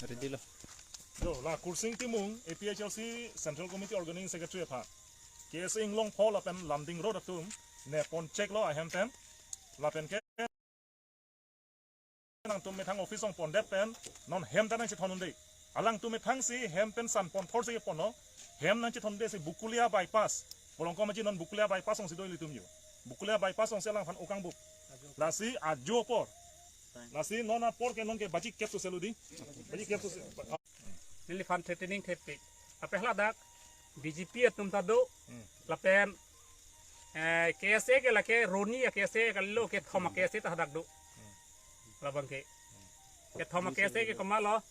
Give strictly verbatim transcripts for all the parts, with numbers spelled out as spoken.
Ready lo. Jo, la Kursing Timung, A P H L C Central Committee Organizing Secretary aphan, K S A Inglongpho lapen Lumding Road atum ne pon chek lo ahem pen. Lapen ke nangtum methang office along pondet pen non hem ta nangchethon un-e. Alangtum methang si hem pen san pon thor si pon lo. Hem nangchethon un-e si Bokolia bypass. Bolong komaji non Bokolia bypass along si do ilitum jo. Bokolia bypass along si alangphan okang bup. Lasi ajo apor. Lasi non apor ke non ke baji kep so selu di. Baji kep so se-, Neliphan threatening thepik. Lapen hala dak B J P atum ta do. Hmm. Lapen, eh, K S A ke lake Roni a K S A kali lo, kethom a K S A ta hadak do. Labang ke. Kethom a K S A ke komat lo.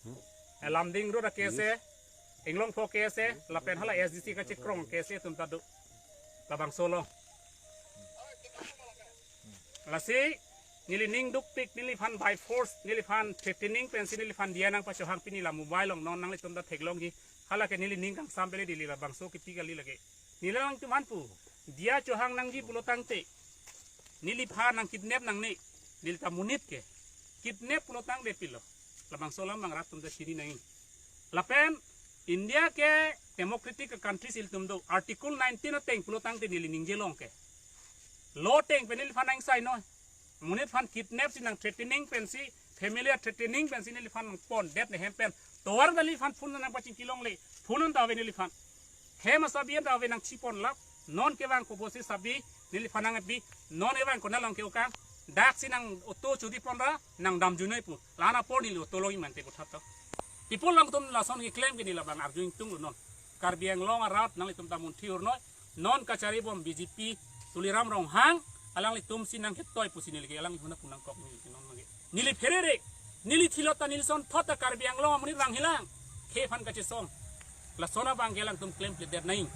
Eh, Lumding Road a K S A, Inglongpho K S A, lapen hala S D C kachekrong K S A atum ta do. Labangso lo. Lasi neli ning dukpik, neliphan by force, neliphan threatening pensi neliphan diya nangpachohang, pini la mobile along non nanglitum ta theklongji. Hala ke neli ning kangsam pele di, labangso kipi kali lake. Neli alangtum aphan pu, diya chohang nangji pulo tangte, neliphan nang kidnap nangne, neli ta monit ke. Kidnap pulo tangte pilo. Labangso alam abang rat atum ta chini nang. Lapen India ke democratic country si ilitum do. Article nineteen ateng pulo tangte neli ningje long ke, law ateng pen neliphan nang sai noi. Monit aphan kidnap si nang threatening pensi, family a threatening pensi neliphan nang pondet ne hem pen. Tovar neliphan phone nangpachingki longle. Phone anta ave neliphan. Hem asabi anta ave, nangchipon lap. Non kevang kobosi sabi neliphan nangpi. Non evang konat along ke okang. Dak si nang auto chodi ponra, nang damjunoi pu. La-an apor neli auto longji mante pu thap thap. People alangtum lason keklem ke neli labang arju ingtung lo non. Karbi Anglong arat nanglitum ta munthi urnoi. Non kachari bom B J P Tuliram Ronghang, alanglitum si nangketoi pusi neli ke alanglitum aphan pu nangkok neli ke non mage. Neli pherere, neli thilot ta, neli sonthot ta Karbi Anglong amonit vanghelang. Khei aphan kachesong. Lason abang ke alangtum klemkledet nang.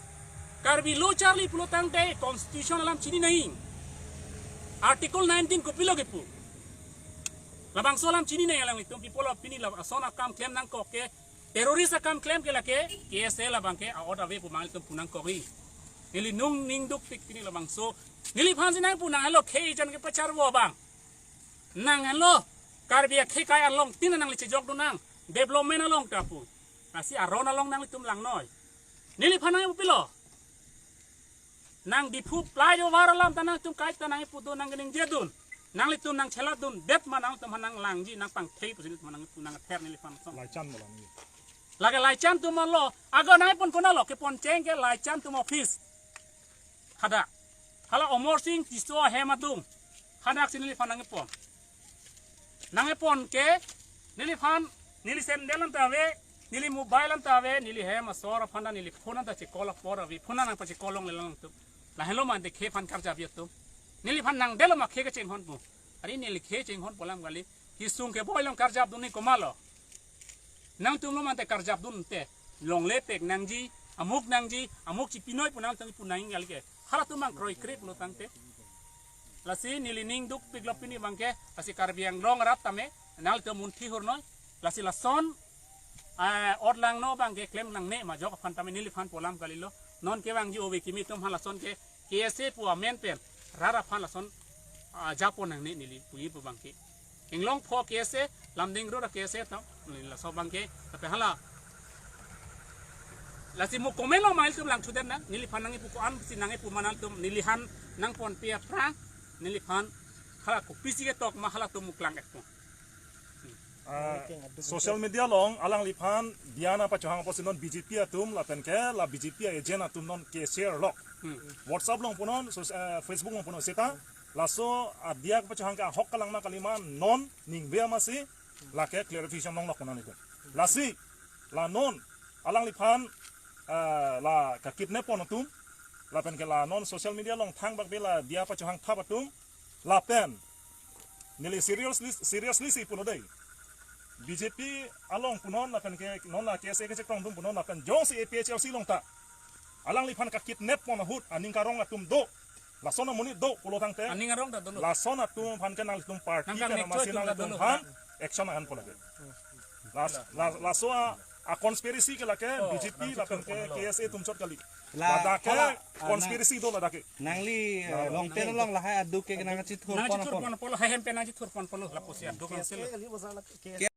Karbi lo charli pulo tangte constitution alam chini nang. Article nineteen kopilo kepu. Labangso alam chini nang alanglitum, people of pini lason akam klem nangkok ke, terrorist akam klem ke lake, K S A labang ke a-ot ave pu abang ilitum pu nangkok ri. Neli nung ning dukpik pini labangso. Neliphan si nangpu nang helo khei jan kepacharvo abang. Nang helo Karbi akhei kai along tin nangli chejok dun nang. Development along ta pu. Lasi aron along nanglitum langnoi. Neliphan nangpu pilo. Nang Diphu flyover alam ta nangtum kai ta nangpu do, nang keningje dun. Nanglitum nangchelat dundet ma nangtum aphan nanglangji, nangpangthei pusi nangtum aphan nangpu nangther neliphan song. Laichan malang ni. Lake Laichan atum lo, ago nangpon konat lo, kepon cheng ke Laichan atum office. Hadak. Hala Amarsing Tisso ahem adung. Hadak si neliphan nangpon. Nangpon ke, neliphan, neli sandal anta ave, neli mobile anta ave, neli hem asor aphan ta, neli phone anta che-call apor ave, phone nangpache-call longle alangtum. Lahelo mante khei aphan karjap atum. Neliphan nangdelo ma khei kachinghon pu. Ari neli khei chinghon pu alam kali. Kesung keboi along karjap dun ni komat lo. Nangtum lo mante karjap dun te. Longle pek nangji, amuk nangji, amuk chipinoi pu nangtum pu nang kali ke. Halatum abang kroikre pulo tangte. Lasi neli ning dukpik lo pini abang ke, lasi Karbi Anglong arat tame, nanglitum munthi urnoi, lasi lason, eh, ot langno abang ke klem nangne ma ajok aphan tame neliphan pu alam kalilo, non kevangji ove kimi atum aphan lason ke, K S A pu amen pen, rat aphan lason, ah, japo nangne neli puji pu abang ke. Inglongpho K S A, Lumding Road a K S A atum, neli laso abang ke, tapi hala. Lasi mo comment along ma ilitum lang chudet nang, neliphan nangpu ko-an si nangpu ma nangtum, neliphan nangponpi aphrang, neliphan hala kopisi ketok ma halatum muklang ekpo. Ah, social media along alangliphan diya nangpachohang apotsi non B J P atum lapen ke la B J P agent atum non ke-share lo. Hmm. WhatsApp along punon, so, eh, Facebook along punon seta, laso adiya pachohang ke ahok kalang ma kali ma non ningve amatsi, lake clarification longlo konat nelitum. Lasi, la non, alangliphan, eh, la kakidnap pon atum, lapen ke la non social media along thangbak be la diya pachohang thap atum, lapen, neli seriously, seriously si pulo dei. B J P along punon lapen ke non la K S A kachekong atum punon lapen jongsi A P H L C along ta alangliphan kakidnap pon ahut aning karong atum do. Lason amonit do pulo tangte. Aning arong ta do. Lason atum aphan ke nanglitum party nang ke kang namasi nangtum ta nanglitum do aphan lo. Action ahan pulo ke. Las, las, laso a, a conspiracy ke lake Oh, B J P nang lapen ke chithur pon lo. K S A atum chot kali. La, ladak ke hala, ah, conspiracy do ladak ke. Nangli, eh, Longpen along lahai aduk ke nang chithur pon apot. Nang chithur pon apot lo, hai hem pen nang chithur pon apot lo, lapusi aduk nang sel.